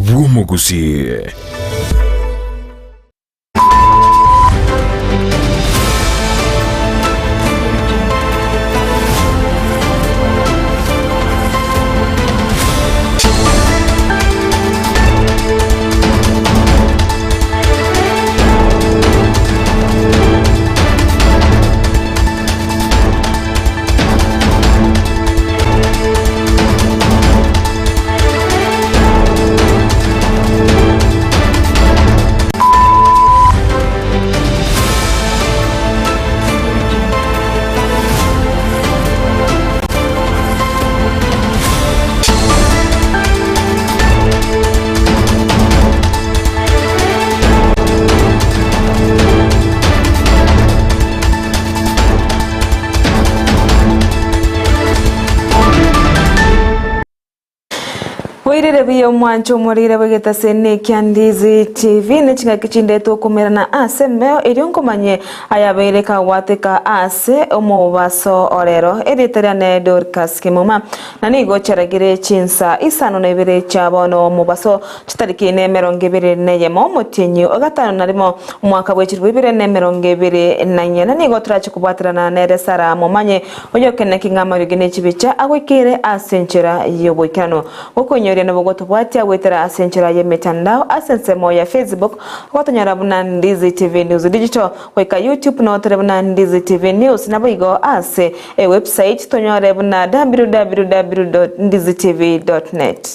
bw'Omogusii. Boirire buya omwancho omorire bw'egetaseni kia Ndizi TV ne chingaki chinde tokomerana ase embeo erio nkomanye ayabeire kagwateka ase omobaso orero. Erieta riane Dorcas Kimuma na nigo chiaragire chinsa isano na ibere chia bono omobaso chitariki nemerongo ebere neyemo omotienyi o gatano na rimo omwaka bwechiribu ibere nemerongo ebere na inye na nigo torache kobwaterana nere Sarah momanye Oyokeneki ng'a amariogi ne chibicha agoikeire ase enchera y'oboikeranu. Gokoinyoria nabo gotobwatia goetera ase enchera y'emetandao ase ensemo ya Facebook ogotonyora buna Ndizi TV News Digital, goika YouTube noo tore buna Ndizi TV News naboigo ase ewebsite tonyore buna www.ndizitv.net.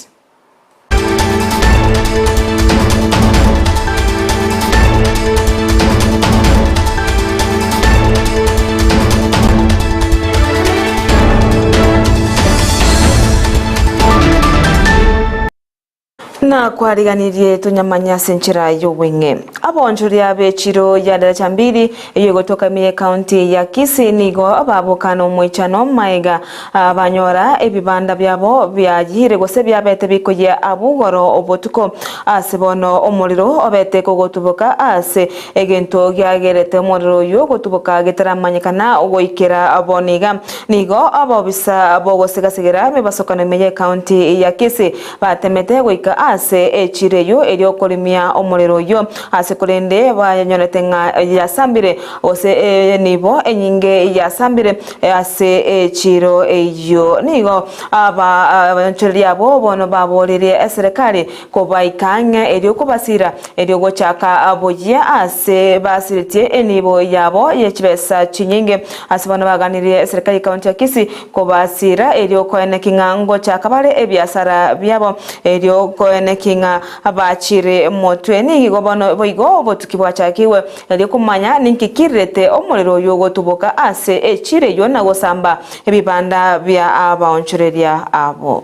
Nakwariganirie tonyamanye ase enchera y'obweng'e. Abaonchoria b'echiro ya Daraja Mbili eyio egotoka ime y'ecounty ya Kisii nigo baboka nomoichano maega banyora ebibanda biabo biayire gose biabete bikoyia abwo igoro obotuko. Ase bono omorero obete kogotuboka ase egento giagerete omorero oyio gotuboka getaramanyekana goikera bono iga. Nigo abobisa bogosigasigera emebasokano ime y'ecounty ya Kisii Batemete goika ase echiiro eyio erio korimia omorero oyio, ase korende bayanyorete ng'a yasambire, gose enibo enyinge yasambire ase echiiro eyio. Nigo abaonchoreria abwo bono baboririe eserekari kobaika ang'e erio kobasira, erio gochaka boyia ase basiretie enibo yabo ye chibesa chinyinge. Ase bono baganirie eserekari y'ecounty ya Kisii Kobasiira, erio koeneki ng'a ngochaka bare ebiasara biabo, erio koeneki ng'a bachire motwe. Nigo bono boigo obotuki bwachakigwe, erio komanya ninki kirirete omorero oyio ogotuboka ase echiiro eyio na gosamba ebibanda bia abaonchoreria abo.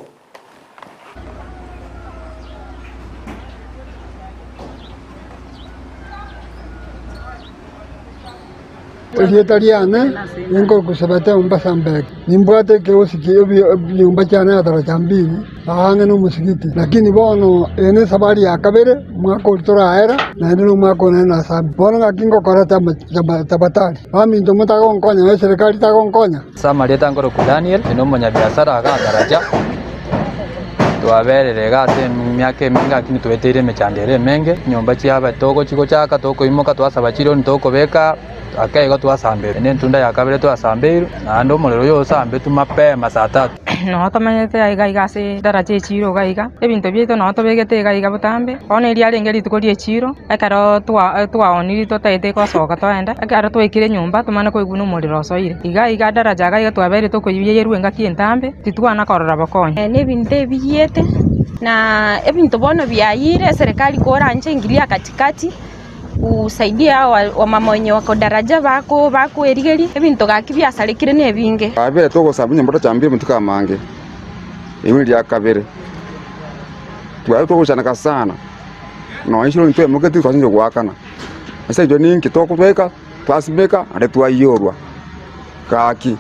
Erieta riane ninkorokwa Sebete Ombasa Mbeke, nimbwate ekeosi ki'enyomba chiane ya daraja mbili aang'e nomosigiti. Lakini bono eye nesabari ya kabere omwaka oria toraera naende nomwaka one nasambe. Bono ng'aki ngokora tabatari baminto motagonkonya na eserekari tagonkonya. Ase amarieta nkorokwa Daniel, inde omonyabiasara iga daraja, twaberire iga ase emiaka eminge lakini tweteire emechando ere emenge, chinyomba chiabe togochi gochaka tokoimoka twasaba chironi tokobeka ake igo twasamberwa. Eye ne etunda ya kabere twasambeirwe, naende omorero oyo osambetwe mapema saa tatu. Noo tomenyete aiga iga ase daraja echiiro iga iga, ebinto biaito noo tobegete iga iga botambe, bono erio riarenge rituko ria echiiro, ekero twa twaoniri totaete gosoka toende, ekero twaikire nyomba tomanye koigwa buna omorero osoire. Iga iga daraja iga iga twabeire tokoyerwa engaki entambe, titwana korora bokonyi. Na ebinto ebiyiete, na ebinto bono biayire, eserekari koranche ingilia katikati. Gusaidia wamama wenye wako daraja bako bakoerigeria ebinto gaki biasarekire nebinge. Twabire togosamba nyomba tochambire amatuko amange, ime ria kabere, tware togochaneka sana, nonya chironi twemoketi twachenchia goakana, ase eng'encho ninki tokobeka twasimeka naende twaiyorwa, gaki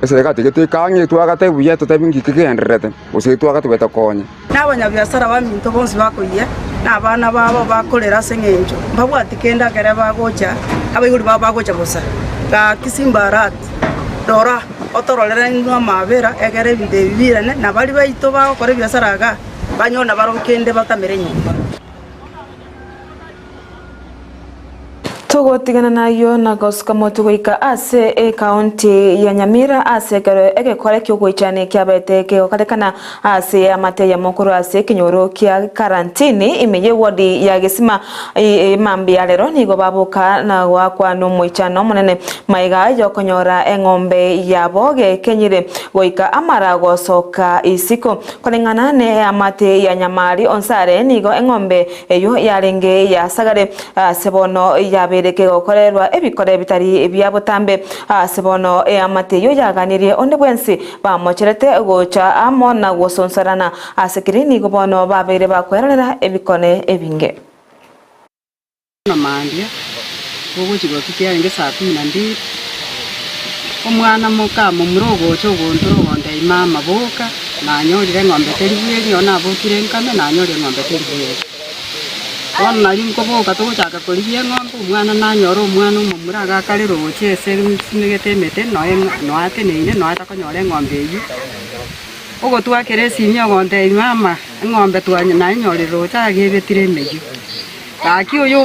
eserekari tiga toike twagate buya totebi nki kegendererete gose twagate buya tokonye. Na abanyabiasara baminto bonsi bakoyia, na abana babo bakorera ase engencho mbabwati kende ekere bagocha, abaibori babo bagocha bosa. Gaki Simbarati, rora, otororere inwe amaabera, egere ebinto ebi biirane, na baria baito bagokora ebiasara igaa. Banyore nabarobwo kende batamere nyomba. Togotigana nayio na gosuka motwe goika ase ekaunti ya Nyamira ase ekero egekore ki'ogoichania kiabete kegokarekana ase eamate eyemo korwa ase ekenyoro kia Karantini ime y'ewodi ya Gesima mambia ya rero nigo baboka na goakwa nomoichano omonene maiga yokonyora eng'ombe yabo gekenyire goika amara gosoka isiko. Koreng'ana neamate ya Nyamari Onsare nigo eng'ombe Eyio yarenge ya Sagare, ase bono yabeire kegokorerwa ebikore bitari bia botambe. Ase bono eamate eyio yaganirie onde bwensi bamocherete gocha amo na gosonsorana ase keri nigo bono babeire bakwerorera ebikone ebinge. Na mambia, bogochia gofikia yarenge saa kumi na mbili, omwana moka momura ogocha ogontura ogontebia mama boka, nanyorire eng'ombe teri bweri nonye nabokire nkame nanyorire eng'ombe teri bweri. Bono nario nkoboka togochaka korigia eng'ombe omwana nanyora omwana omomura iga akare roche ase nsimegete emete noe noe ateneine noe atakonyora eng'ombe eywo. Ogotwakera esimi ogontebia mama eng'ombe twanye nayenyorire roche iga ebetire emeyio. Gaki oyo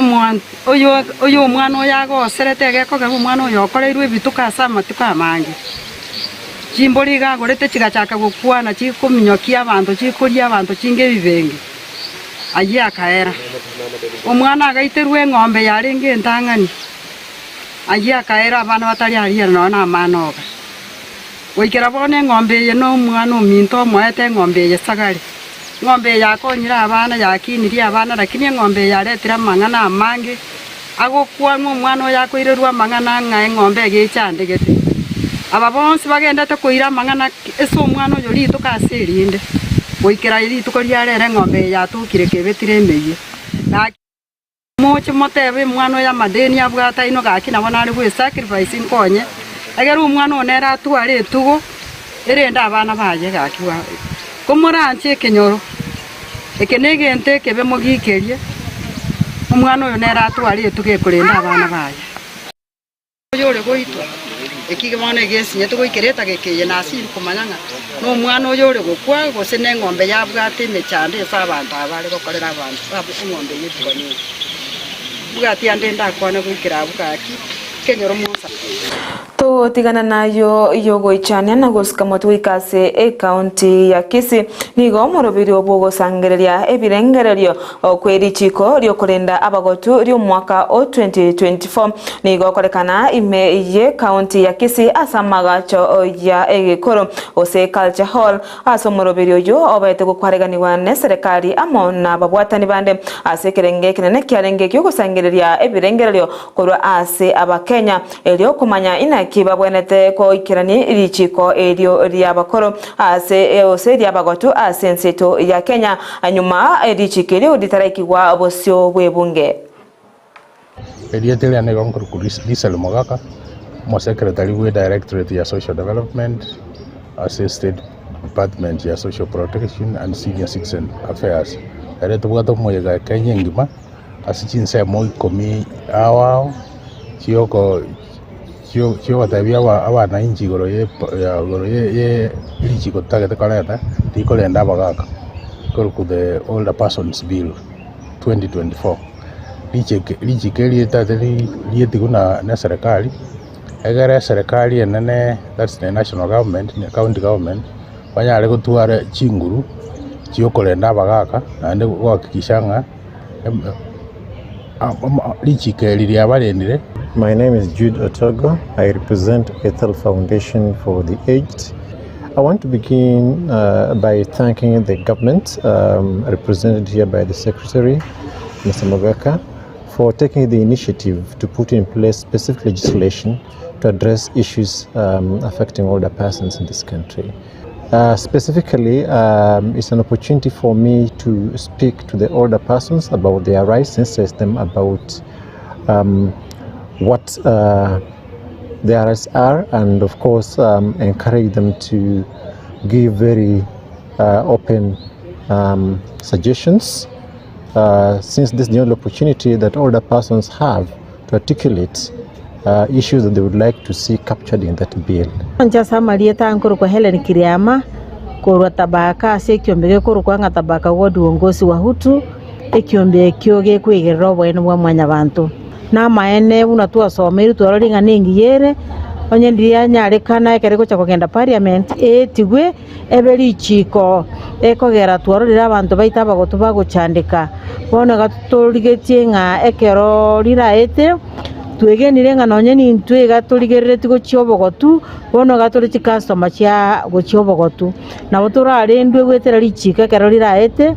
oyo omwana oyo agoserete egekogera omwana oyo okoreirwe ebituko ase amatuko amange. Chimbori iga agorete chigachaka gokwana chikominyokia abanto chikoria abanto chinga ebibenge. Ayio akaera. Omwana agaiterwa eng'ombe yarenge entang'ani. Ayio akaera abana batari aria nonya namana oga. Goikera bono eng'ombe eye nomwana ominto omoete eng'ombe eye sagare. Eng'ombe eye yakonyire abana, yakinirie abana, lakini eng'ombe eye yaretire amang'ana amange agokwanwa omwana oyo akoirerwa amang'ana ng'a eng'ombe eye echandegete. Aba bonsi bagendete koira amang'ana ase omwana oyo rituko ase erinde, goikera rituko ria rero eng'ombe eye yatokire kebetire emeyio. Gaki. Moche motebe omwana oyo amadeni abwate aino gaki nabo nare gwe sacrifice nkonye, egere omwana one ere atware etugo erende abana baye gaki ko moranche ekenyoro eke ne egento ekebe mogikerie omwana oyo nere atware etugo ekorenda abana baye. Oyore goitwa, eki bono egesinyete goikera etageka eye nasiri komanya ng'a nomwana oyore gokwa, gose neng'ombe yabwate emechando ase abanto aba are gokorera abanto aba eng'ombe eye etuoni eye. Mbwati ande ndakwane goikera abwo gaki, kenyoro monsa. Togotigana nayio yogoichania na gosika motwe goika ase ecounty ya Kisii. Nigo omoroberio bw'ogosangereria ebirengererio Okwe richiko riokorenda abagotu ri'omwaka o 2024 nigo okorekana ime ye county ya Kisii ase amagacho ya egekoro gose Culture Hall ase omoroberi oyio obaete gokwareganigwa neserekari amo nababwatani bande ase ekerenge ekenene kiarenge kiogosangereria ebirengererio korwa ase abakenya Erio komanya inaki babwenerete goikerania richiiko erio ri'abakoro ase gose ri'abagotu ase ense yaito ya Kenya nyuma richiiko erio ritaraikigwa bosio bw'ebunge. Erieta eria nigo nkorokwa Russell Mogaka, omosecretary bwe Directorate ya Social Development ase State Department ya Social Protection and Senior Citizen Affairs. Ere tobwate omoyega Kenya engima. Ase chinsemo ikomi ao ao chioko chiogotebia abananchi igoro igoro ye richiko totagete koreta, rikorenda abagaka, rikorokwa the older persons bill 2024. Richiko richiko eri ritagete rietigwe na na eserekari, egere eserekari enene that's the national government na county government, banyare gotwara chinguru chiokorenda abagaka naende gohakikisha ng'a. Richiko eri riabarendire. My name is Jude Otogo. I represent Ethel Foundation for the Aged. I want to begin uh, by thanking the government, um, represented here by the Secretary, Mr. Mogaka, for taking the initiative to put in place specific legislation to address issues um, affecting older persons in this country. Uh, specifically, um, it's an opportunity for me to speak to the older persons about their rights, sensitize them about um, what uh, their rights are, and of course, um, encourage them to give very uh, open um, suggestions. Uh, since this is the only opportunity that older persons have to articulate uh, issues that they would like to see captured in that bill. Inche ase amarieta nkorokwa Hellen Kiriama, Korwa Tabaka ase ekiombe gekorokwa ng'a Tabaka Ward Uongozi wa Hutu, ekiombe ekio gekwegerera oboene bwa mwanyabanto. Namaene buna twasomeirwe twarorire ng'a nengiya ere, onye ndiria yanyarekana ekero egocha kogenda parliament, eetigwe ebe richiiko ekogera twarorire abanto baito abagotu bagochandeka. Bono iga torigetie ng'a ekero riraete, twegenire ng'a nonye nintwe iga torigereretie gochia obogotu, bono iga tore chicustomer chia gochia obogotu. Nabo torarendwe goetera richiiko ekero riraete,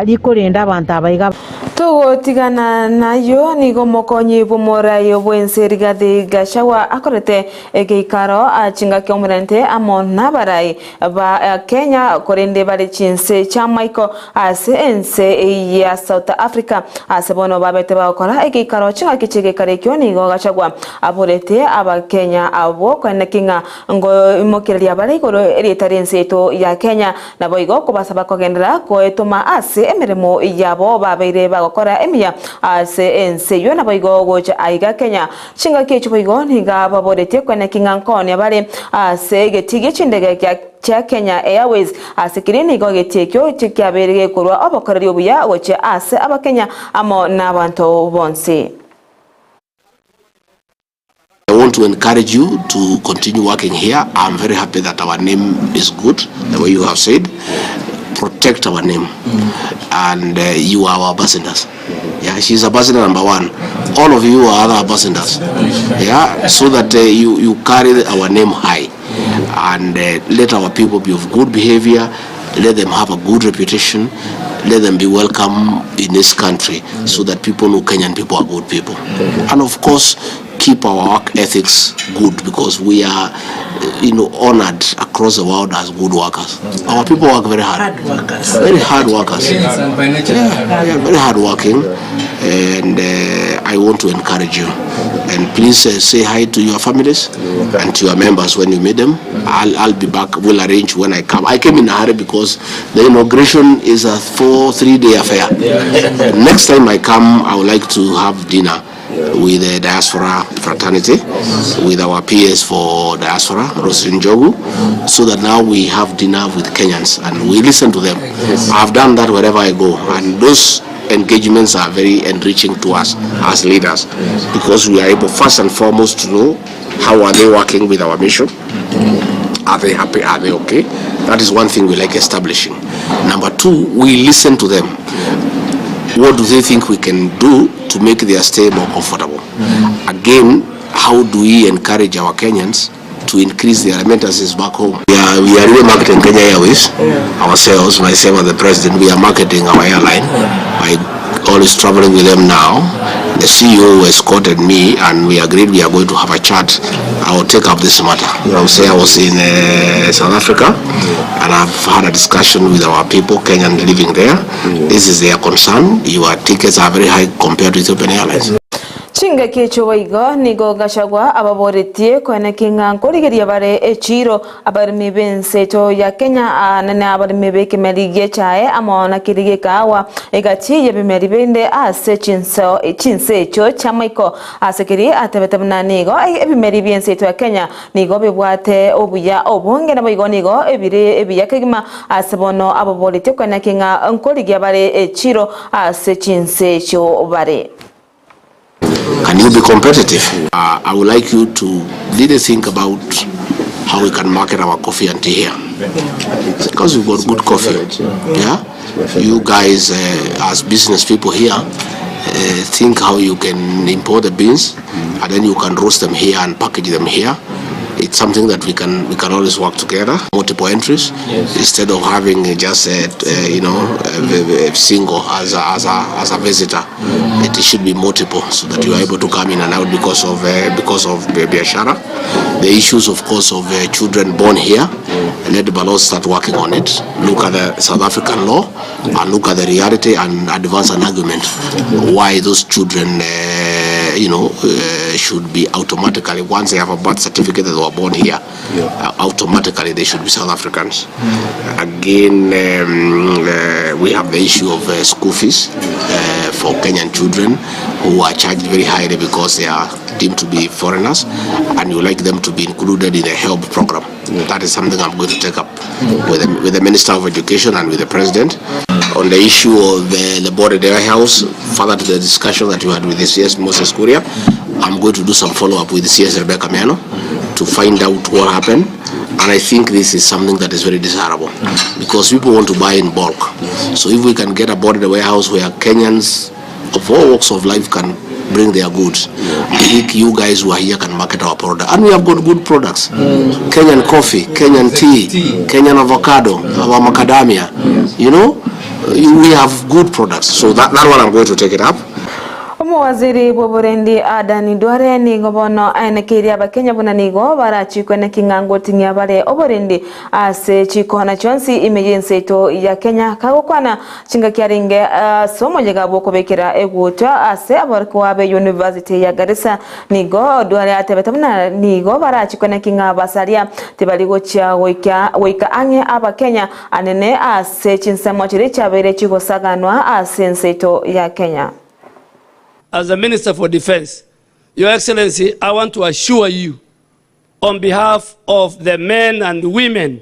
rikorenda abanto aba iga. Togotigana nayio, nigo omokonyi bw'omorai bw'ense Rigathi Gachagua akorete egeikaro chingaki omorente amo nabarai ba Kenya korende bare chinse chi'amaiko ase ense ya South Africa. Ase bono babete bagokora egeikaro chingaki chi'egeikaro ekio nigo Gachagua aborete abakenya abwo koeneki ng'a Ngoimokereria bare igoro erieta ri'ense yaito ya Kenya, naboigo kobasaba kogenderera goetoma ase emeremo yabo babeire bagokora emiya ase ense eyio naboigo gocha aiga Kenya. Chingaki echio boigo niga baboretie koeneki ng'a nkonia bare ase egetii gie chindege gia chia Kenya Airways ase keria nigo egetii ekio kiabeire gekorwa obokoreri obuya gochia ase abakenya amo nabanto bonsi. I want to encourage you to continue working here. I'm very happy that our name is good, the way you have said. Protect our name. And uh, you are our ambassadors. Yeah, she's ambassador number one. All of you are other ambassadors. Yeah, so that uh, you, you carry our name high. And uh, let our people be of good behavior. Let them have a good reputation. Let them be welcome in this country so that people know Kenyan people are good people. And of course, keep our work ethics good because we are, you know, honored across the world as good workers. Our people work very hard. Hard workers. Very hard workers. Yeah, yeah, very hard working. And uh, I want to encourage you. And please uh, say hi to your families and to your members when you meet them. I'll, I'll be back. We'll arrange when I come. I came in a hurry because the inauguration is a four, three day affair. Next time I come, I would like to have dinner with the diaspora fraternity, with our PS for diaspora, Roslyn Jogu, so that now we have dinner with Kenyans and we listen to them. I've done that wherever I go, and those engagements are very enriching to us as leaders because we are able first and foremost to know how are they working with our mission are they happy are they okay that is one thing we like establishing number two we listen to them what do they think we can do to make their stay more comfortable again how do we encourage our kenyans to increase their remittances back home. We are, we are really marketing Kenya Airways yeah. ourselves, myself and the president, we are marketing our airline by always traveling with them now. The CEO escorted me and we agreed we are going to have a chat. I will take up this matter. I will say I was in uh, South Africa and I've had a discussion with our people, Kenyan living there. This is their concern. Your tickets are very high compared to Ethiopian Airlines. Chingaki echio boigo nigo Gachagua ababoretie koenekia ng'a nkorigeria bare echiiro abaremi b'enseto ya Kenya aanene abaremi b'ekemeri gi'echae amo na keria gi'ekaawa egati y'ebimeri binde ase chinseo chinse echio chi'amaiko ase keria atebete buna nigo ebimeri bi'enseto ya Kenya nigo bibwate obuya obonge naboigo nigo ebire ebiya kegima ase bono ababoretie koenekia ng'a nkorigia bare echiiro ase chinse echio bare. Can you be competitive? Uh, I would like you to really think about how we can market our coffee and tea here. Because we've got good coffee. Yeah? You guys, uh, as business people here, uh, think how you can import the beans and then you can roast them here and package them here. It's something that we can we can always work together. Multiple entries yes. instead of having just a, uh, you know a, a single as a, as a as a visitor. It should be multiple so that you are able to come in and out because of uh, because of biashara. The issues, of course, of uh, children born here. Let the law start working on it. Look at the South African law and look at the reality and advance an argument why those children, uh, you know, uh, should be automatically once they have a birth certificate that they were born here, yeah. uh, automatically they should be South Africans. Mm. Again, um, uh, we have the issue of uh, school fees uh, for Kenyan children who are charged very highly because they are deemed to be foreigners, and you like them to be included in the HELB program. That is something I'm going to take up with the, with the Minister of Education and with the President. On the issue of the, the border warehouse, further to the discussion that you had with the CS Moses Kuria, I'm going to do some follow-up with the CS Rebecca Miano to find out what happened. And I think this is something that is very desirable because people want to buy in bulk. So if we can get a border warehouse where Kenyans of all walks of life can bring their goods, I think you guys who are here can market our product. And we have got good products. Kenyan coffee, Kenyan tea, Kenyan avocado, our macadamia. You know, we have good products. So that, that one I'm going to take it up. Omowaziri bw'oborendi Adan Duale nigo bono aenekeirie Abakenya buna nigo barachikwe neking'a ngoting'ia bare oborendi ase chikona chionsi ime y'ense yaito ya Kenya. Kagokwana chingaki arenge ase omoyega bw'okobekera egutwa ase aborokigwa be University ya Garissa nigo Duale atebete buna nigo barachikwe neking'a abasaria tibari gochia goika goika ang'e Abakenya anene ase chinsemo chiria chiabeire chigosaganwa ase ense yaito ya Kenya. As the Minister for Defence, Your Excellency, I want to assure you on behalf of the men and women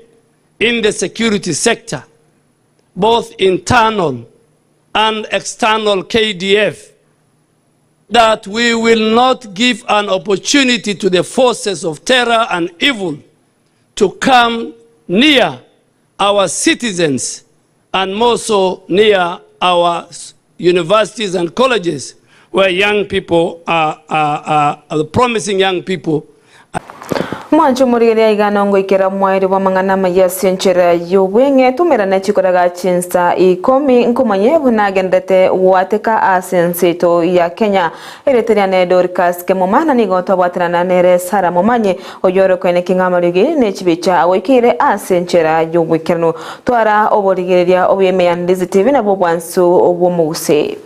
in the security sector, both internal and external KDF, that we will not give an opportunity to the forces of terror and evil to come near our citizens and more so near our universities and colleges where young people are, are, are, are promising young people. Mwanche omorigereria aiga nongoikera mwaerio bw'amang'ana amaya ase enchera y'obweng'e tumerane chikoraga chinsa ikomi nkomanye buna agenderete goateka ase ense yaito ya Kenya. Erieta riane Dorcas Kemuma na nigo twabwaterana nere Sarah Momanyi oyio ore koeneki ng'a amariogi ne chibicha agoikeire ase enchera y'oboikeranu. Twara oborigereria obuya ime ya Ndizi TV nabwo obwansu bw'omogusii.